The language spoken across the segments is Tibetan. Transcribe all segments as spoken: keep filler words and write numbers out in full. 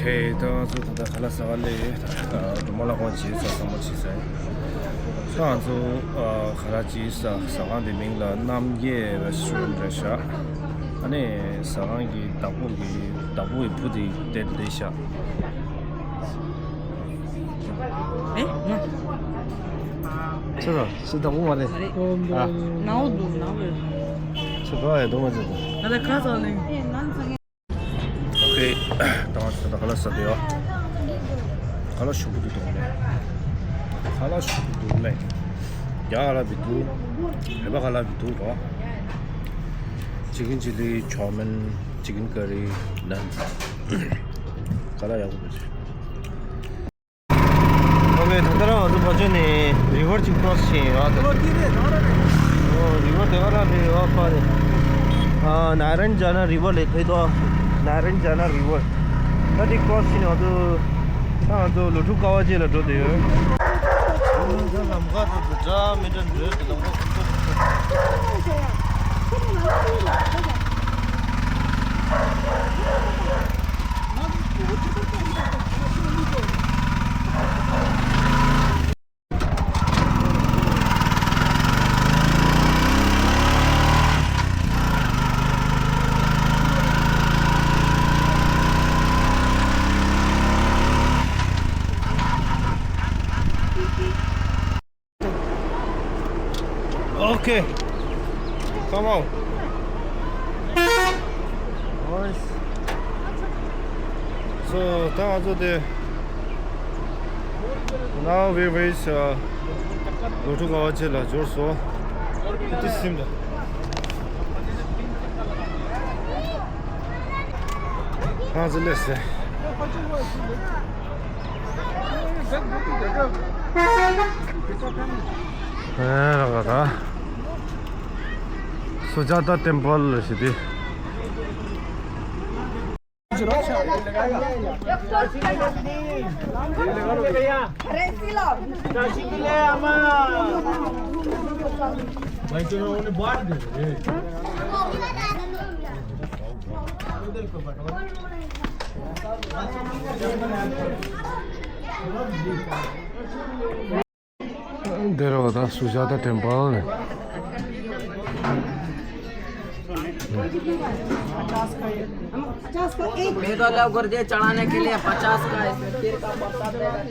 ཨེ། ད་ང་ཚོ་ད་ལྟ་ཁ་ལག་ཟ་ག་སླེབས་ཡོད། ད་སྒྲོལ་མ་ལག་ཁང་བྱས་ཙང་ཟ་མ་བྱས་ཟེར། ད་ང་ཚོ་ཨ་ཁ་ལག་ཅིག་ཟ། ཟ་ཁང་དེ་མིང་ལ་རྣམ་རྒྱལ་རེ་སི་ཊོ་རན་རེད་ཤག་ཨ་ནི་ཟ་ཁང་གི་བདག་པོ་གི་བདག་པོ་ཡི་བུ་དེ་བསྡད་བསྡད་ཤག་ཨེ། ང་ཚོ་ར་སུ་བདག་པོ་མ་རེད། ཨ། ནའོ་འདུག་ནའོ་རེད། ཁྱོད་འགྲོ་ཡ་འདུག་ང་ཚོ་འདུག་ང་ལ་ཁ་ཚང་ལེན། ཨོ་ཁེ། ད་ང་ཚོ་ད་ཁ་ལག་ཟ་འདོད་ཡོད། ཁ་ལག་ཞིམ་པོ་འདུག་འདུག་ལེ། ཁ་ལག་ཞིམ་པོ་འདུག་ལེ། རྒྱ་ཁ་ལག་མི་འདུག་རེ་པ་ཁ་ལག་མི་འདུག་གོ། ཅི་ཀིན་ཅི་ལི། ཆའོ་མིན། ཅི་ཀིན་ཀ་རི། ནན། ཁ་ལག་ཡག་པོ་འདུག་ཨོ་ཁེ། ད་ལྟ་རང་ང་ཚོ་ཕར་ཕྱོགས་ནས་རི་ཝར་ཅིག་ཀྲོ་སི་བྱས་ཡོད། ཨོ་རི་ཝར་དེ་ག་རང་རེད། ཨོ་རི་ཝར་དེ་ག་རང་རེད། ཨོ་ཕར་རེད། ཨ། ནཱ་རན་ཇ་ན་རི་ཝར་ལབ་དེ་འདུག་ནཱ་རན་ཇ་ན་རི་ཝར། ད་དེ་ཀྲོ་སི་བྱས་ནས་ང་ཚོ་ད་ང་ཚོ་ལོ་ཕྲུག་ཀ་བ་ཅན་ལ་འགྲོ་བསྡད་ཡོད། ད་ལམ་ཁ་དེ་ཚོ་འདྲ་མི་འདྲ་འགྲོ་དེ་ལམ་ཁ་ཁ་ཁ་ཁ་ཁ། Okay. Come on. Nice. So, ད་ང་ཚོ་དེ། Now we reach, uh, ལོ་ཕྲུག་ཀ་བ་ཅན་ལ་འབྱོར་སོང་། དེ་སིམ་ལ། ང་ཚོ་སླེབས་སོང་། ཨེ་ར་ག་ར། སུ་ཇཱ་ཏཱ་ཊེམ་པལ་ཞེས་དེ། འདི་རུ་ད་སུ་ཇཱ་ཏཱ་ཊེམ་པལ་ནས། मेरे को अलाउ कर दिया चढ़ाने के लिए पचास का, इसमें तेल का पत्ता दे रहा है।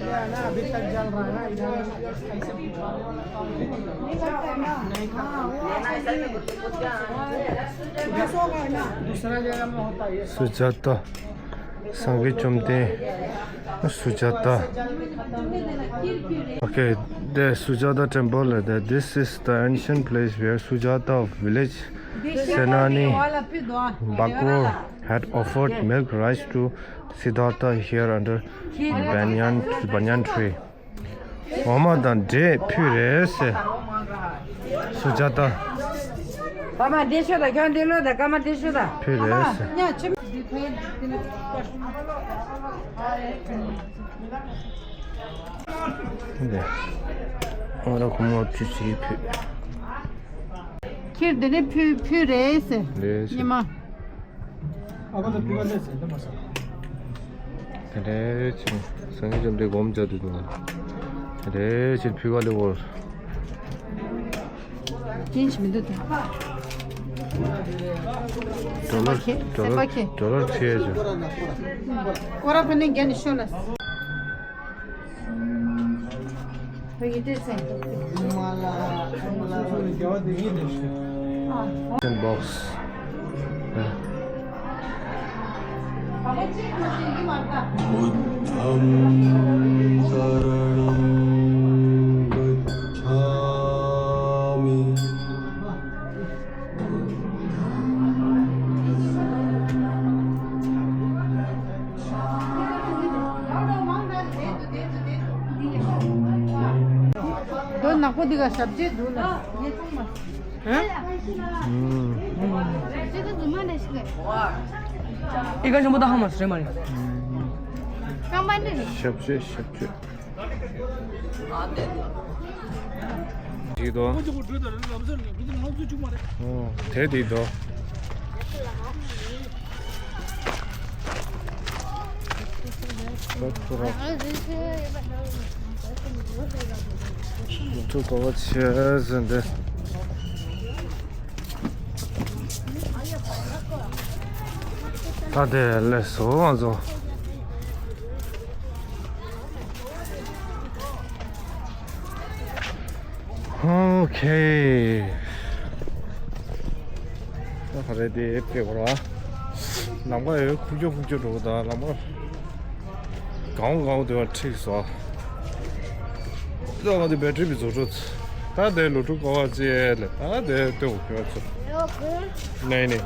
दूसरा जगह में होता है ये। सुजाता। སངས་རྒྱས་བཅོམ་ལྡན། Sujata. Okay, the Sujata temple, that this is the ancient place where Sujata of village Senani Bakro had offered milk rice to Siddhartha here under banyan, banyan tree. འོ་མ་དང་འབྲས་ཕུལ་རེད་ཟེར། སུ་ཇཱ་ཏཱ། ཕ་མ་འདི་ཤོད་དང་ཁྱོད་འདི་ལོ་དང་སྐར་མ་འདི་ཤོད་དང་། ཕུལ་རེད་ཟེར། ཉ་ཆེ། འདི། ཨོ་ར་ཁོ་མོ་ཕུལ་ཕུལ་ཕུལ། ཁྱེད་འདི་ནས་ཕུལ་ཕུལ་རེད་ཟེར། རེད་ཟེར། ཉི་མ། དེ་འདྲའི་ཕྱིར་སངས་རྒྱས་བཅོམ་ལྡན་སྒོམ་བྱ་དུས་དང་། དེ་འདྲའི་ཕྱིར་ཕུལ་བ་ལེ་བོར། རྒྱན་ཞིག་མི་འདུག་དེ། ཌོ་ལར་ཌོ་ལར་ཌོ་ལར་ཁྲི་ཡ་བྱུང་། སྐོར་ར་ཕ་ནི་རྒྱན་ནི་ཤོ་ལ། Tin box. बुद्धं शरणं गच्छामि। དོ་ནག་པོ་འདི་ག་ཞབས་རྗེས་འདུག་ལ། ཨ། འདི་ག་ཞིམ་པོ་ད་ཧ་མ་སྲེ་མ་རེད། རྐང་པ་འདི་རེད། ཞབས་རྗེས་ཞབས་རྗེས། དེ་དོ། ཨོ། དེ་དེ་དོ། ལོ་དྲུག་དཀའ་བ་ཆེ་ཟིན་ཏེ། ད་དེ་ལས་སོ་ང་ཚོ། ཨོ་ཁེ། ད་ག་རེ་དེ་ཕེབས་པ་ར། ལམ་ཁ་ཡོད་ཁུག་ཀྱོག་ཁུག་ཀྱོག་འགྲོ་གི་ད་ལམ་ཁ། གང་གང་དེ་བ་འཁྲིགས་སོ། ད་ང་དེ་བེ་ཊི་རི་བི་བཟོ་འགྲོ། ད་དེ་ལོ་དྲུག་དཀའ་བ་སྤྱད་ལ་ད་དེ་ལྟོས་ཁྱོད་ཚོ། नहीं नहीं।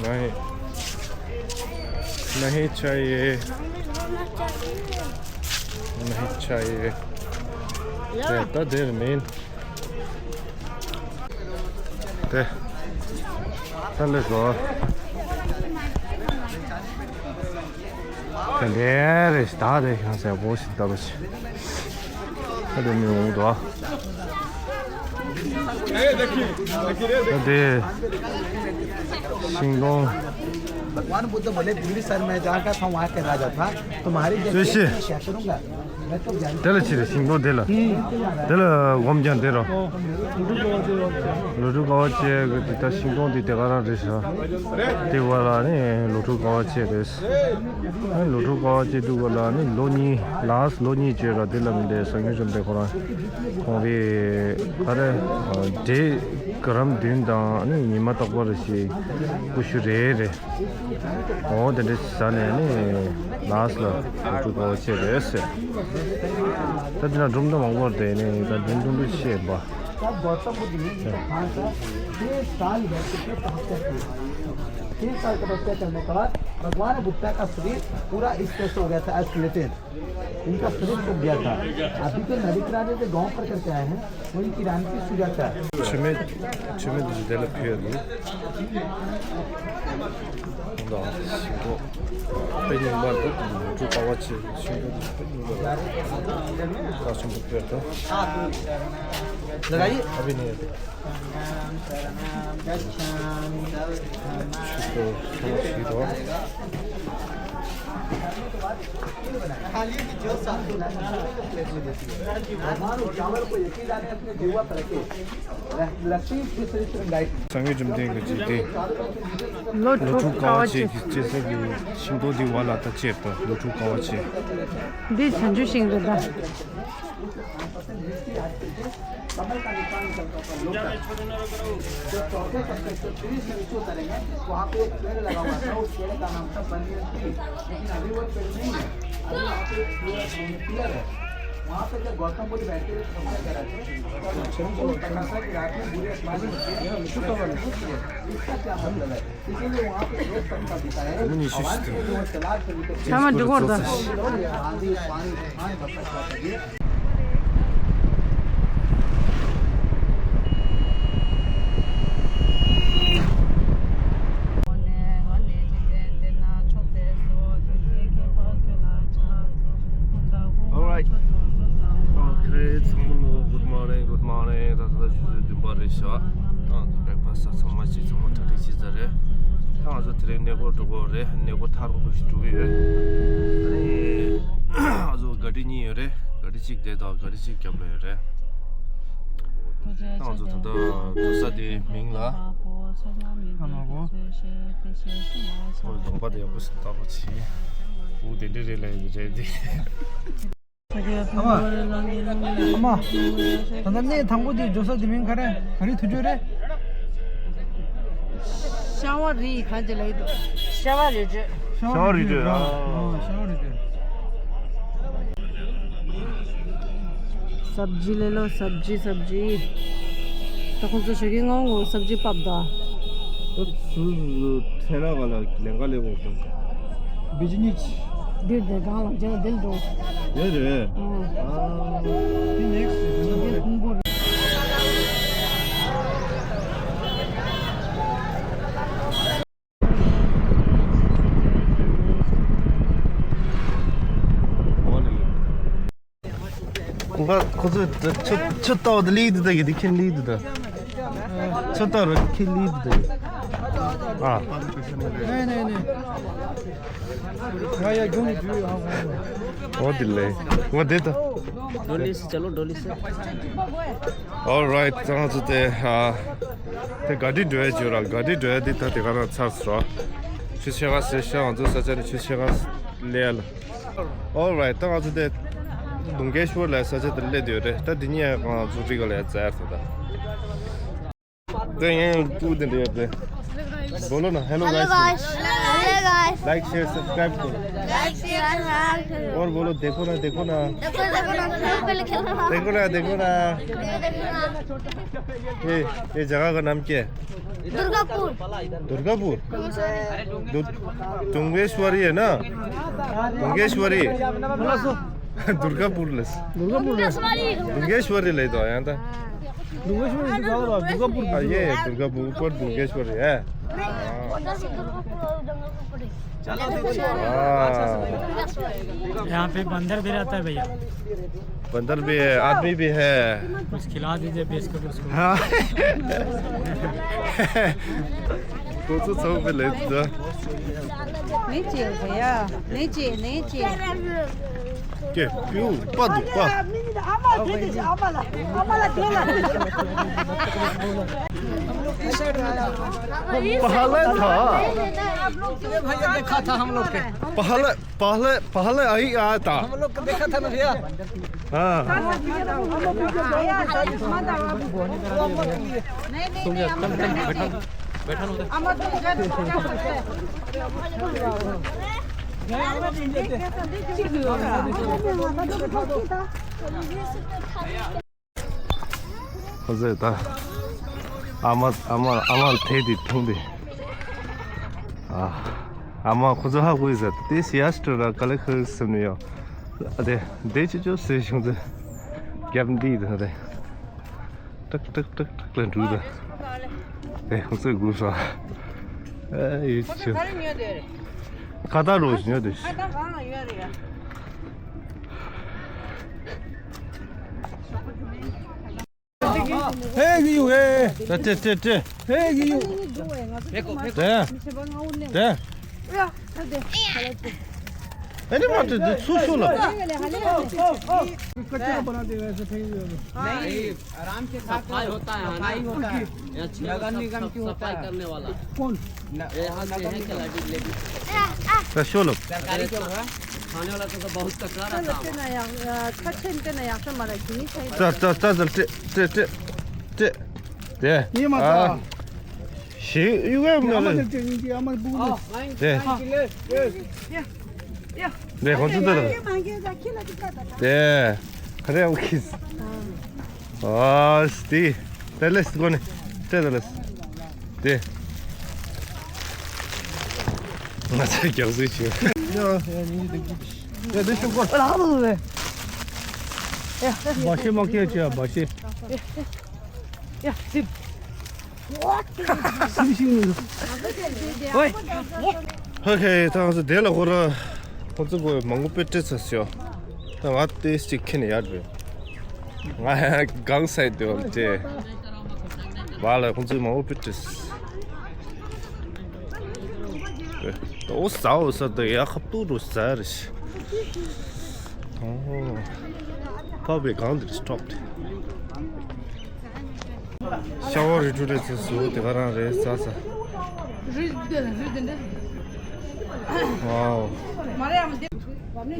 नहीं। नहीं चाहिए। नहीं चाहिए। ད་དེར་མིན། དེ། ད་ལེ་གོ། དེ་འདྲ་རེད་ད་དེ་ཁྱང་ཟེར་བོ་ཞིག་ལྟ་བ་ཞིག་ད་དེ་མི་འོང་དོ། ད་དེ། ཤིང་སྡོང་། भगवान बुद्ध बोले, "दिल्ली शहर में जहाँ का था, वहाँ के राजा था। तुम्हारी जैसे ऋषि। मैं क्या करूँगा?" དེ་ལ་ཕྱིར་ཤིང་སྡོང་དེ་ལ། དེ་ལ་སྒོམ་ཀྱང་དེ་རོ། ལོ་དྲུག་དཀའ་བ་སྤྱད་གི་དེ་ད་ཤིང་སྡོང་དེ་དེ་ག་རང་རེད་ཤག་དེ་བ་ལ་ནི་ལོ་དྲུག་དཀའ་བ་སྤྱད་རེད། ཨ་ནི་ལོ་དྲུག་དཀའ་བ་སྤྱད་དུས་ག་ལ་ནི་ལོ་གཉིས་ལ་ལོ་གཉིས་སྤྱད་ར་དེ་ལ་མི་འདྲ་སང་ཉིན་གསུམ་དེ་ཁོ་རང་ཁོང་རེ་ག་རེ་འདྲེ་ག་རམ་བདུན་དང་ཨ་ནི་ཉི་མ་རྟག་པར་ཞིག་ཀུ་ཤུ་རེ་རེ། འོ་དེ་འདྲ་ཟ་ནས་ནི་ལགས་ལ་ལོ་དྲུག་དཀའ་བ་སྤྱད་རེད་ཟེར། ད་དེ་ན་སྒྲུང་ད་མང་པོར་བསྡད་ནས་ད་སྒྲུང་སྒྲུང་དུ་བཤད་པ། तब गौतम बुद्ध ने इनको कहा था, छह साल भर की तपस्या की। छह साल तपस्या करने के बाद भगवान बुद्ध का शरीर पूरा इस तरह से हो गया था, skeleton। इनका शरीर सूख गया था। अभी जो नदी किनारे जो गांव पर करके आए हैं, वो इनकी रानी की सुजाता है। ཆུ་མེད་ཆུ་མེད་དུ་དེ་ལ་ཕེབས་རེད། ད་ཤིང་ཏོག་དཔེ་རྙིང་པ་འདུག་ལོ་དྲུག་དཀའ་བ་སྤྱད་ཤིང་ཏོག་དཔེ་རྙིང་པ་རེད། ད་ཆུང་དུ་ཕེབས་ད། लगाइए। अभी नहीं है। ཆུ་ཏོག་ཚོ་ཞིག་རོ། भगवान उस चावल को एक ही दाने अपने जीवा पर रखे। लक्ष्मी की श्रेष्ठ गायत्री। སངས་རྒྱས་བཅོམ་ལྡན་གྱི་འཇིག་རྟེན། ལོ་ལོ་དྲུག་དཀའ་བ་སྤྱད་ཀྱི་སྤྱད་ས་གི་ཤིང་ཏོག་འདི་བ་ལ་ད་སྤྱད་པ་ལོ་དྲུག་དཀའ་བ་སྤྱད། འདི་བྱང་ཆུབ་ཤིང་རེད་ད། कमल का निशान निकलता था लोटस। जब चौथे चक्कर से फिर से नीचे उतरेंगे, वहाँ पे एक पेड़ लगा हुआ था, उस पेड़ का नाम था बनियन ट्री। लेकिन अभी वो पेड़ नहीं है, अभी वहाँ पे एक पिलर है। वहाँ पे जब गौतम बुद्ध बैठे हुए तपस्या कर रहे थे, तो उनको पता था कि रात में बुरे आत्मा, इसका क्या मतलब है? ཚང་མ་འགྲིག་གོ་རེད་ད། Alright. Okay, ཚང་མ་ལོ། Good morning, good morning. ད་ལྟ་ཆུ་ཚོད་བདུན་པ་རེད་ཤག་ད་ང་ཚོ་breakfast ཚང་མ་བྱས། ཚང་མ་གྲ་སྒྲིག་བྱས་ཚར་རེད། ད་ང་ཚོ་དེ་རིང་གནས་སྐོར་འགྲོ་གི་ཡོད་རེད། གནས་སྐོར་ཐག་རིང་པོ་ཞིག་འགྲོ་གི་ཡོད། ཨ་ནི་ང་ཚོ་ག་ཌི་གཉིས་ཡོད་རེད། ག་ཌི་གཅིག་དེ་དང་ག་ཌི་གཅིག་རྒྱབ་ལ་ཡོད་རེད། ད་ང་ཚོ་ད་ལྟ་འགྲོ་ས་དེའི་མིང་ལ། ཨ་ནོ་གོ། ཨོ་གདོང་པ་དེ་ཡག་པོ་ཞིག་བཏགས་པ་བྱས། འུ་དེ་འདྲ་རེད་ལ་ཡིན་རེད་དེ། ཨ་མ། ཨ་མ། ད་ལྟ་གནས་དང་པོ་དེ་འགྲོ་ས་དེ་མིང་ག་རེ། ག་རེ་ཐུག་རྒྱུ་རེད། ཤ་བ་རི་ག་ཅི་ལ་ཡོད་དོ། ཤ་བ་རི་ཁྲོད། ཤ་བ་རི་ཁྲོད། ཨ། ཤ་བ་རི་ཁྲོད། सब्जी ले लो, सब्जी, सब्जी। ད་ཁོང་ཚོ་ཞོགས་ཀས་སྔ་པོ་སབ་ཇི་ཕབ་ད། ད་ཚུར་ཚེ་ར་ག་ལ་ལེན་ག་ལེ་བོ་དང་། བི་ཇི་ནི་སི། འདིར་དེ་གང་ལ་རྒྱ་འདིར་འགྲོ། ཡོད་རེད། ཨང་། ཨ། དེ་ནེག་སི་དེ་ཁུང་པོ་རེད། ཁོ་ཁོ་ཚོས་ཆུ་ཆུ་ལྟ་བ་དེ་ལིག་དེ་ད་གི་དེ་ཁྱེད་ལིག་དེ་ད། ཆུ་ལྟ་རུ་ཁྱེད་ལིག་དེ་ད། हाँ। नहीं, नहीं, नहीं। यहाँ, यहाँ क्यों नहीं पी? हाँ, हाँ, हाँ। वो दिल ले। वो दे दो। डोली से चलो, डोली से। Alright, ད་ང་ཚོ་དེ་ཨ་དེ་ག་འདྲི་འགྲོ་ཡ་བརྗོད་ར་ག་འདྲི་འགྲོ་ཡ་འདི་ད་དེ་ག་རང་ཚར་སོང་། ཆུ་ཆེ་ག་སེ་ཤ་ང་ཚོ་ས་ཆ་ནས་ཆུ་ཆེ་ག་སླེབས་ཡ་ལ། Alright, ད་ང་ཚོ་དེ་དུང་དཀར་ཤོར་ལ་ས་ཆ་དེ་སླེབས་བསྡད་ཡོད་རེད། ད་འདི་གཉིས་ང་ཚོ་རི་ག་ལ་ཡ་འཛེགས་ཐུབ་ད། དེ་ཡང་ཀུ་དེ་འདྲ་ཡོད་དེ། बोलो ना, hello guys। Hello guys। Like, share, subscribe करो। Like, share, subscribe करो। और बोलो, देखो ना, देखो ना। देखो, देखो ना, देखो ना। देखो ना, देखो ना। ये, ये जगह का नाम क्या है? दुर्गापुर। दुर्गापुर? दुर्गेश्वरी। दु-, दुर्गेश्वरी है ना? दुर्गेश्वरी। दुर्गापुर लस। दुर्गापुर लस। दुर्गेश्वरी ले दो यहाँ था। दुर्गेश्वरी से कहा था, दुर्गापुर। हाँ, ये दुर्गापुर, ऊपर दुर्गेश्वरी है। हाँ। यहाँ पे बंदर भी रहता है भैया। बंदर भी है, आदमी भी है। कुछ खिला दीजिए बेच कर उसको। हाँ। तो तो सब पे ले दो। नहीं चाहिए भैया, नहीं चाहिए, नहीं चाहिए। के पिउ पा दु पा। पहले था। भैया देखा था हम लोग के। पहले, पहले, पहले आई आया था। हम लोग को देखा था ना भैया। हाँ। नहीं, नहीं, नहीं, हम लोग नहीं। बैठा ना उधर। ཁོ་ཚོས་ད་ཨ་མ་ཨ་མ་ཨ་མ་དེ་དེ་མཐོང་དེ། ཨ་ཨ་མ་ཁོ་ཚོ་ཧ་གོ་ཡི་ཟེར་དེ་སི་ཡ་སི་ཏྲ་ར་ག་ལེ་ཁ་སེམས་ནས་ཡོད། ཨ་དེ་དེ་ཅི་ཅོ་ཟེར་བྱུང་ཚེ་རྒྱབ་འདི་དང་དེ། ཏག་ཏག་ཏག་ཏག་ལ་འགྲོ་ད། དེ་ཁོ་ཚོས་སྒུག་སོང་། ཨེ་ཡོད་ཆུ། ཁ་བཏགས་རོ་ཉོ་དེ། ཁ་བཏགས་གང་ལ་ཡོད་རེད་ཡ། ཧེ་གི་ཡུ་ཧེ། ཏྲེ་ཏྲེ་ཏྲེ་ཏྲེ། ཧེ་གི་ཡུ། ཏྲེ། ཏྲེ། ཨེ་ནི་མ་ཏྲེ་ཏྲེ་ཚུར་ཤོག་ལ། नहीं, आराम से सफाई होता है ना। सफाई होता है। यहाँ छह नगर निगम की होता है। करने वाला। कौन? यहाँ से है क्या लेडीज? ད་ཤོག་ལ། सरकारी क्यों है? खाने वाला तो, तो बहुत कचरा रहता है। ད་ད་ད་ད་ད་ད་ད། ये मत आ। ཞེས་ཡུ་གེ་མ་རེད། དེ། དེ་ཁོང་ཚོ་ལྟར། དེ། ཁ་རེ་འོ་ཁིས། ཨ་སྟི། དེ་ལས་སྒོ་ནས་སྤྲད་དེ་ལས། དེ། ང་ཚོས་རྒྱག་སྲོལ་བྱོས། ཡ་དེ་ཤོག་གོ། བ་ཤེ་མ་ཁྱེར་བྱས་བ་ཤེ། ཧོ་ཁེ། ད་ང་ཚོ་དེ་ལ་ཧོ་ར་ཁོ་ཚོ་གོ་མང་པོ་དཔེ་སྤྲད་ཚར་ཤོག་ད་ང་ཏེས་ཅིག་ཁྱེར་ནས་ཡར་འགྲོ། ང་གང་སའི་དེ་བ་སྤྲད། བ་ལ་ཁོ་ཚོ་མང་པོ་དཔེ་སྤྲད། ད་འོ་ཟ་འོ་ཟ་ད་ཡ་ཁ་ཏུ་རུ་ཟ་རེ་ཤི། ཨོ། ཕ་བེ་གང་དེར་སྟོབ་སྟེ། ཤ་བ་རི་ཁྲུ་རེ་ཚོ་སུ་དེ་ག་རང་རེད་ས་ས། རི་འདི་རི་འདི་འདི། ཝའོ། མ་རེད་ཨམ་འདི། འདི་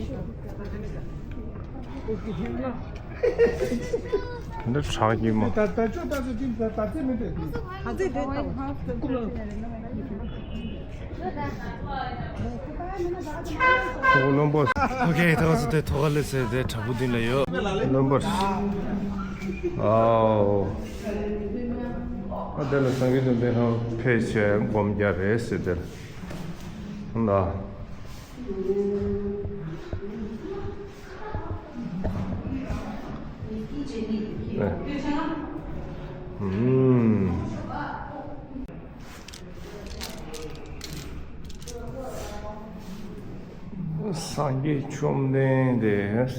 གྲགས་ཀྱི་མ། ད་ད་ཅོ་ད་ཚོ་ཅིག་ད་ད་ཚེ་མི་འདྲ། ད་ཚེ་འདྲ་དང་། ཐོག་བློན་པོ། ཨོ་ཁེ། ད་ང་ཚོ་དེ་ཐོག་ཁ་སླེབས་ཚེ་དེ་དྲ་འབུ་འདི་ལ་ཡོད། བློན་པོ། ཨའོ། ཨ་དེ་ལ་སངས་རྒྱས་བཅོམ་ལྡན་འདས་ཧང་ཕེབས་བྱས་སྒོམ་རྒྱག་རེད་ཟེར་དེ་ལ། ཧང་ད། ཨུམ། སངས་རྒྱས་བཅོམ་ལྡན་འདས།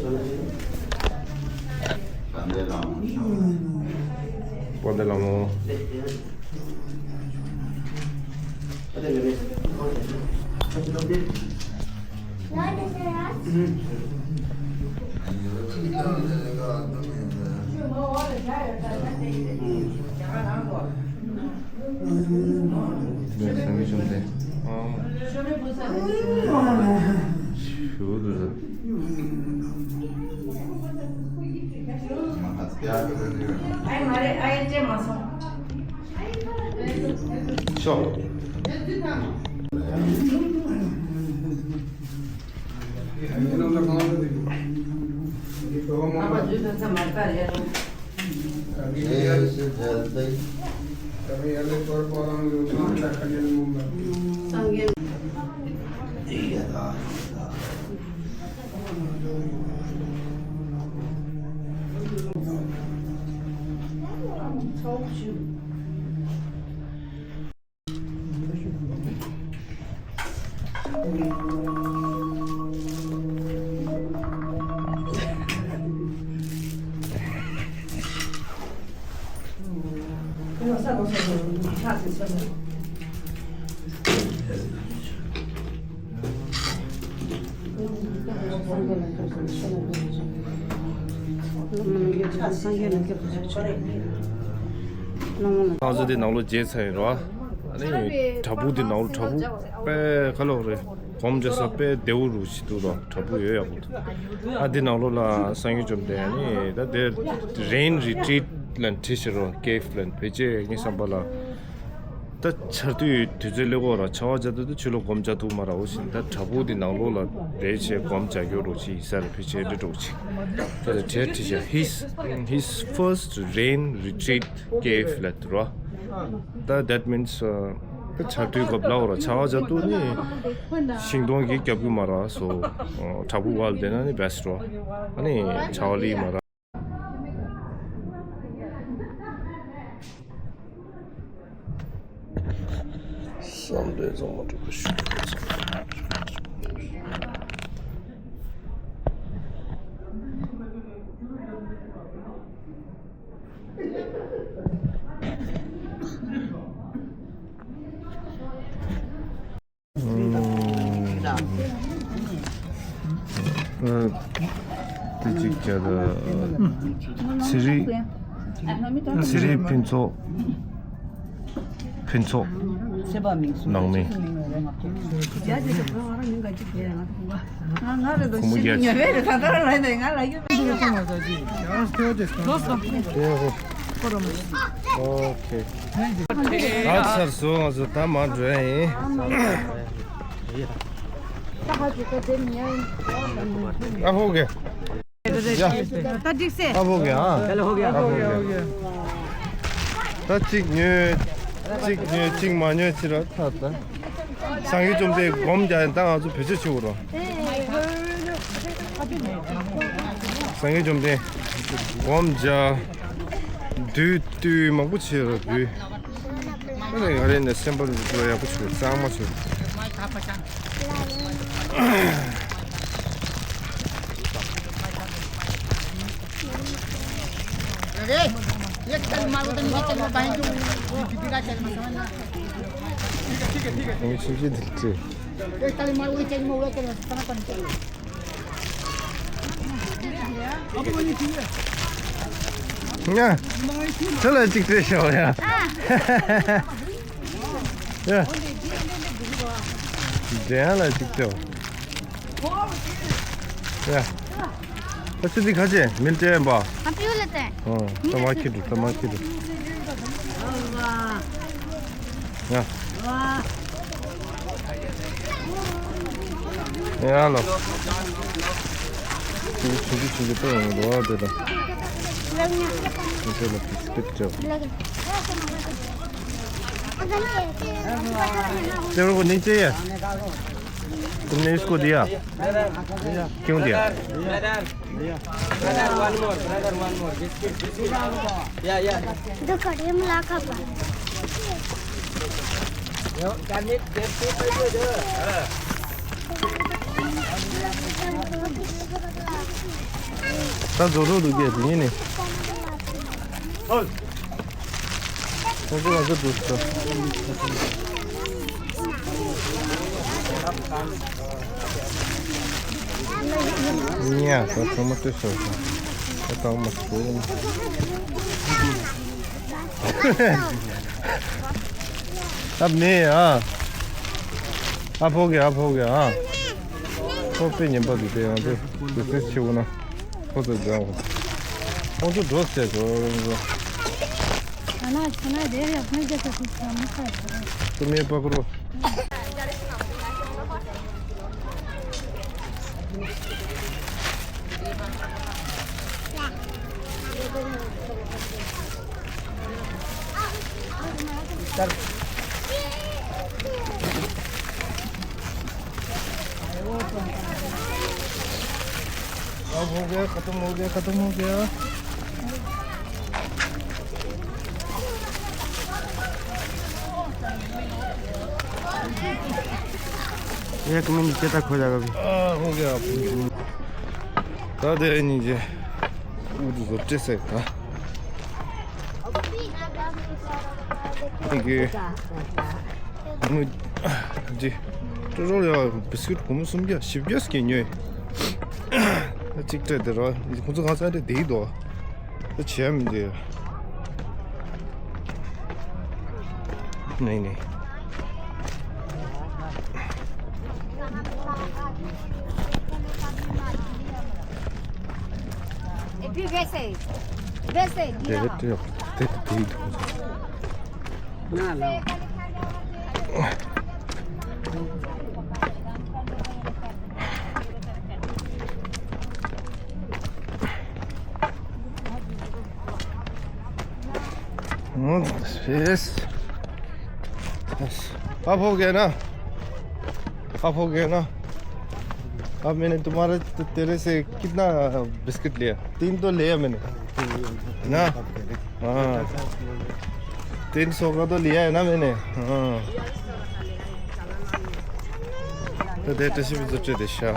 དཔལ་ལྡན་ལྷ་མོ། ནས་སངས་རྒྱས་བཅོམ་ལྡན། ཨ། ཞུ་དུ་ཟེར། ཨའི་མ་རེད། ཨའི་སྤྲད་མ་སོང་། ཤོག་ང་ཚོ་འདི་ནང་ལོགས་མཇལ་ཚར་ཡིན་རོ། ཨ་ནི་བྲག་ཕུག་འདི་ནང་ལོགས་བྲག་ཕུག་དཔེ་ག་ལོག་རེད། སྒོམ་རྒྱག་ས་དཔེ་བདེ་བོ་རུ་ཞིག་འདུག་རོ། བྲག་ཕུག་ཡོད་ཡག་པོ་འདུག་ཨ་འདི་ནང་ལོགས་ལ་སངས་རྒྱས་བཅོམ་ལྡན་ཨ་ནི་ད་དེ་རེན་རི་ཊི་རིཊ་ལབ་བྲིས་ཤག་རོ། ཀེབ་ལབ་ཕལ་ཆེར་ངའི་བསམ་པ་ལ། ད་ཆར་དུས་དུས་ཚོད་སླེབས་ཀྱི་ཡོད་ར། ཆར་པ་བརྒྱབ་དུས་ད་ཕྱི་ལོགས་སྒོམ་རྒྱག་ཐུབ་མ་ར། འོ་བཞིན་ད་བྲག་ཕུག་འདི་ནང་ལོགས་ལ་བསྡད་བྱས་སྒོམ་རྒྱག་རྒྱུ་རོ་ཅིག་ཡིན་ས་རེད། ཕལ་ཆེར་འདྲ་འདྲ་བོ་ཅིག་ད་ལྟ་བྲིས་བྲིས་བྱས། His, his first rain retreat cave ལབ་འདུག་ར། ད་that means ད་ཆར་དུས་སྐབས་ལ་འོ་ར། ཆར་པ་བརྒྱབ་དུས་ནི་ཤིང་སྡོང་གིས་བརྒྱབ་ཀྱི་མ་ར། སོ་བྲག་ཕུག་བར་བསྡད་ན་ནི་བེ་སི་ཊི་རོ། ཨ་ནི་ཆར་པ་ལི་མ་ར། བསམ་པའི་རྫོང་མ་འགྲུབ་པ་ཞུ། དེ་གཅིག་བྱས་ད། ཚེ་རིང་། ཚེ་རིང་ཕུན་ཚོགས། ཕུན་ཚོགས་ནང་མི། ང་ང་རེ་དོ་ཁོ་མོ་ཤི་རྒྱལ་ཉེ་བའི་རེ་ད་ད་ར་ལ་ཡིན་ང་ལ་ཡོད། ཨོ་ཁེ། ད་ཚར་སོང་། ང་ཚོ་ད་མར་འགྲོ་ཡ་ཡིན། ཨ་ཧོ་གེ། ཡ། ད་འགྲིག་སེ། ཨ་ཧོ་གེ་ཨ། ཨ་ཧོ་གེ། ད་གཅིག་ཉོས། གཅིག་ཉོས་གཅིག་མ་ཉོས་ཕྱིར་ར་ཐར་ད། སངས་རྒྱས་བཅོམ་ལྡན་སྒོམ་རྒྱག་ཡིན། ད་ང་ཚོ་བེད་སྤྱོད་བྱེད་དགོས་རོ། སངས་རྒྱས་བཅོམ་ལྡན་སྒོམ་རྒྱག་དུས་དུས་མང་པོ་བྱེད་རོ་དུས། ཨ་ནི་ང་རེ་ནས་སེམས་པ་འགྲོ་ཡག་པོ་བྱུང་། གཙང་མ་བྱུང་། ཁོང་ཕྱིན་ཅི་འདི་འདྲས། ང་། དེ་ལ་གཅིག་སྤྲད་ཤོག་ཡ། ཡ། དེ་ཡང་ལ་གཅིག་སྤྲད། ཡ། ད་ཆུ་ཚོད་ག་ཚོད་མིལ་སྤྲད་པ། ཨ་ཕྱི་ལ་སྟེ། ཨོ། ད་མ་ཁྱེར་འགྲོ། ད་མ་ཁྱེར་འགྲོ། ཡ། ཡ་ལོ། ཆུང་ཆུང་ཆུང་ཆུང་པོ་ཡོང་འགྲོ་བ་དེ་དང་། དེ་ལ་བི་སི་ཀིཊ་སྤྲད། དེ་རུ་གོ་ནིང་ཅེ་ཡ། तुमने इसको दिया? क्यों दिया? Brother, one more, brother, one more. Biscuit, biscuit. Yeah, yeah. Yo, can it, can it, can it, uh, ད་རྫོགས་རོགས་འདུག་གས་དེ་ཡིན་ནི། ཁོང་ཚོ་ང་ཚོ་འགྲོ་ཤོག་ཉ་ད་ཚང་མ་ལྟོས་ཤོག་ད་དང་མ་ཤོག་ཨ་མེ་ཨ། ཨ་ཕོ་གེ་ཨ་ཕོ་གེ་ཨ། ཁོ་པེ་ཉན་པ་དུ་དེ་ཡང་དེ་དེ་སེ་ཆེ་བོ་ན། ཁོ་ཚོ་འདྲ་བོ། ཁོང་ཚོ་འགྲོ་ཟེར་གོ་རང་ཚོ། ཁ་ན་ཁ་ན་དེ་ཡང་ཁ་ན་རྒྱ་ས་ཁུག་ས་མི་ཁ་ཡོད། དུ་མེ་པ་ཀུ་རོ། अब हो गया, खत्म हो गया, खत्म हो गया। एक मिनट, कितना खो जाएगा अभी? आ, हो गया। दादा, ये नीचे। वो तो सोचे से था। Thank you. ང་ཅི། ཀྲོ་ཀྲོ་ཡ་བི་སི་ཀུད་སྒོར་མོ་སུམ་བརྒྱ་བཞི་བརྒྱ་ཟིག་ཉོས། གཅིག་སྤྲད་དེ་ར། ཁོང་ཚོ་གང་ས་རེ་བསྡད་འདུག་ད་བྱས་མི་འདུག་ནས་ནས། Et puis, baissez. Baissez, དེ་ལ་དེ་དེ་དེ་འདུག hmm, yes. Yes. आप हो गया ना? आप हो गया ना? अब मैंने तुम्हारे, तेरे से कितना बिस्किट लिया? तीन तो लिया मैंने। ना? हाँ। तीन सौ का तो लिया है ना मैंने। हाँ। तो दे तो सिर्फ तो दे शा।